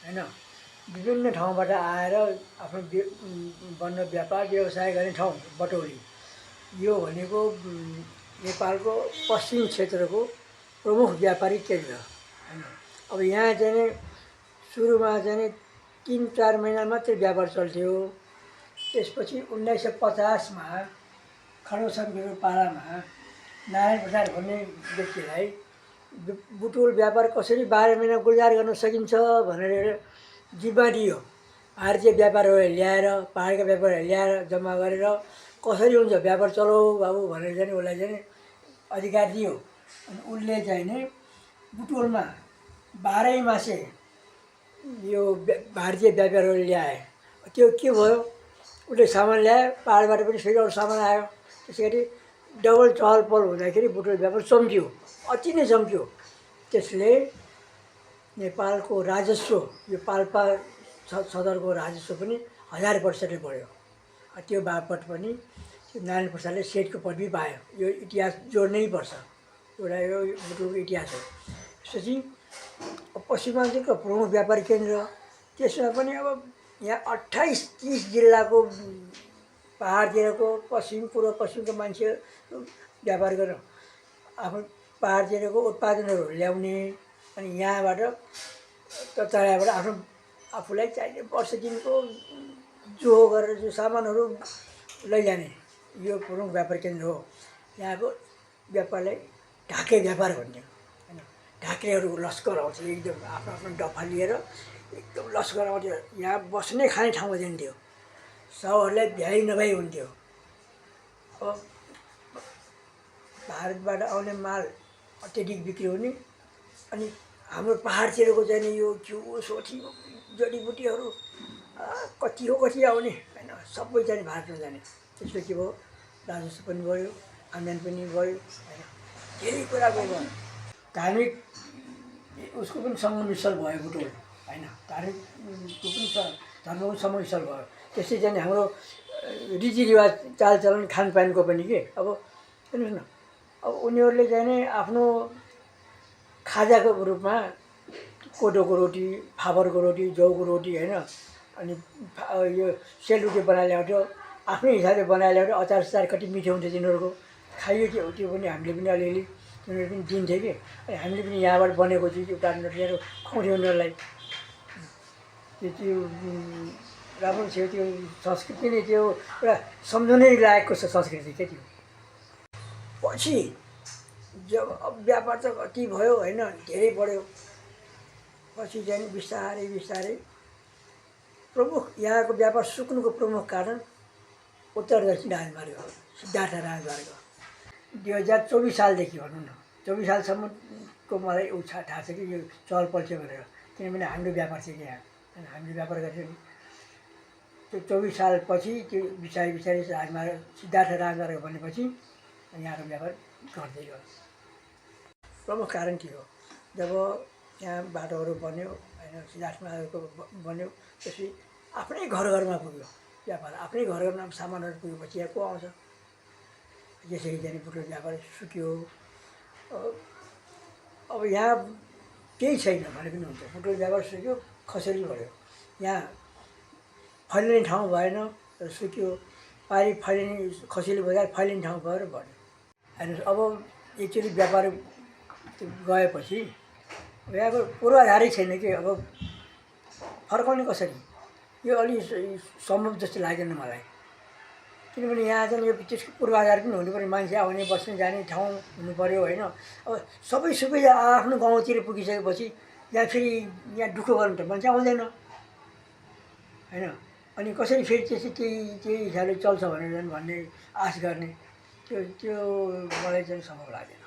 हैन। विभिन्न ठाउँबाट आएर आफ्नो वर्ण व्यापार व्यवसाय गर्ने ठाउँ बटौली। यो भनेको नेपालको पश्चिम क्षेत्रको प्रमुख व्यापारिक केन्द्र हैन। अब यहाँ चाहिँ नि सुरुमा चाहिँ नि 3-4 महिना मात्रै व्यापार चल्थ्यो। त्यसपछि 1950 मा खड्ग शमशेरको पालामा नारायण प्रसाद भन्ने व्यक्तिलाई बुटोल व्यापार कसरी 12 महिना गुल्जार गर्न सकिन्छ भनेर जिम्मा दियो। भारतीय व्यापारीहरूलाई ल्याएर, पहाडका व्यापारीहरूलाई ल्याएर जम्मा गरेर कसरी हुन्छ व्यापार चलाऊ बाबु भनेर चाहिँ उसलाई चाहिँ अधिकार दियो। अनि उसले चाहिँ नि बुटोलमा 12 मासे यो भारतीय व्यापारीहरू ल्याए। त्यो के भयो, उसले सामान ल्याए, पहाडबाट पनि फेरि अरू सामान आयो। त्यसै गरी डबल चहल पहल हुँदाखेरि बुटोल व्यापार चम्क्यो, अति नै चम्क्यो। त्यसले नेपालको राजस्व, यो पाल्पा सदरको राजस्व पनि 1000% बढ्यो। त्यो बापत पनि नारायण प्रसादले सेठको पदवी पायो। यो इतिहास जोड्नै पर्छ, एउटा यो बुटोलको इतिहास हो। त्यसपछि पश्चिमाञ्चलको प्रमुख व्यापारिक केन्द्र, त्यसमा पनि अब यहाँ 28-30 जिल्लाको पहाडतिरको पश्चिम पूर्व पश्चिमको मान्छे व्यापार गरेर आफ्नो पहाडतिरको उत्पादनहरू ल्याउने अनि यहाँबाट तराईबाट आफ्नो आफूलाई चाहिने वर्ष दिनको जोहो गरेर जो सामानहरू लैजाने यो प्रमुख व्यापार केन्द्र हो। यहाँको व्यापारलाई ढाके व्यापार भन्थ्यो हैन। ढाकेहरू लस्कर आउँथ्यो, एकदम आफ्नो आफ्नो डफा लिएर एकदम लस्कर आउँथ्यो। यहाँ बस्ने खाने ठाउँ दिन्थ्यो, साउहरूलाई भ्याइ नभ्याइ हुन्थ्यो। अब भारतबाट आउने माल अत्याधिक बिक्री हुने अनि हाम्रो पहाडतिरको चाहिँ नि यो घिउ सोठी जडीबुटीहरू कति हो कति आउने हैन, सबै चाहिँ भारतमा जाने। त्यसले के भयो, राजस्व पनि बढ्यो, आम्दानी पनि बढ्यो हैन, धेरै कुराको भयो। धार्मिक उसको पनि सङ्गमस्थल भयो बुटोल हैन, धार्मिकको पनि धर्मको सङ्गमस्थल भयो। त्यसै चाहिँ हाम्रो रीतिरिवाज चालचलन खानपानको पनि के अब हेर्नुहोस् न, अब उनीहरूले चाहिँ नि आफ्नो खाजाको रूपमा कोदोको रोटी, फापरको रोटी, जौको रोटी हैन, अनि यो सेलरोटी बनाएर ल्याउँथ्यो। आफ्नै हिसाबले बनाएर ल्याउँथ्यो। अचार सचार कति मिठो हुन्थ्यो तिनीहरूको, खाइयो त्यो पनि हामीले पनि अलिअलि तिनीहरू पनि दिन्थ्यो कि। अनि हामीले पनि यहाँबाट बनेको चिज उतारेर लिएर खुवाउँथ्यो उनीहरूलाई। त्यो राम्रो थियो, त्यो संस्कृति नै त्यो एउटा सम्झनै लायकको संस्कृति के थियो। पछि जब व्यापार त कति भयो हैन, धेरै बढ्यो। पछि चाहिँ बिस्तारै बिस्तारै प्रमुख यहाँको व्यापार सुक्नुको प्रमुख कारण उत्तर दक्षिण राजमार्ग हो, सिद्धार्थ राजमार्ग। 2024 सालदेखि भनौँ न, 24 सालसम्मको मलाई थाहा छ कि यो चहल पहल थियो भनेर, किनभने हाम्रो व्यापार थियो यहाँ होइन, हामीले व्यापार गर्थ्यौँ नि। त्यो 24 सालपछि त्यो बिस्तारै बिस्तारै राजमार्ग सिद्धार्थ राजमार्ग बनेपछि यहाँको व्यापार घट्दै गयो। प्रमुख कारण के हो, जब यहाँ बाटोहरू बन्यो होइन, सिद्धार्थ मार्गको बन्यो, त्यसपछि आफ्नै घर घरमा पुग्यो व्यापार, आफ्नै घर घरमा सामानहरू पुगेपछि यहाँ को आउँछ। यसरी चाहिँ बुटोल व्यापार सुक्यो। अब यहाँ केही छैन भने पनि हुन्छ, बुटोल व्यापार सुक्यो, खसेरी बढ्यो। यहाँ फैलिने ठाउँ भएन र सुक्यो। पारि फैलिने खसेरी बजार फैलिने ठाउँ भएर बढ्यो। हेर्नुहोस्, अब एकचोटि व्यापार गएपछि यहाँको पूर्वाधारै छैन कि। अब फर्काउने कसरी, यो अलि सम्भव जस्तो लाग्दैन मलाई। किनभने यहाँ चाहिँ यो त्यसको पूर्वाधार पनि हुनु पऱ्यो, मान्छे आउने बस्ने जाने ठाउँ हुनु पऱ्यो होइन। अब सबै सुविधा आफ्नो गाउँतिर पुगिसकेपछि यहाँ फेरि यहाँ दुःख गर्नु त मान्छे आउँदैन होइन। अनि कसरी फेरि त्यही हिसाबले चल्छ भनेर भन्ने आश गर्ने, त्यो मलाई चाहिँ सम्भव लाग्दैन।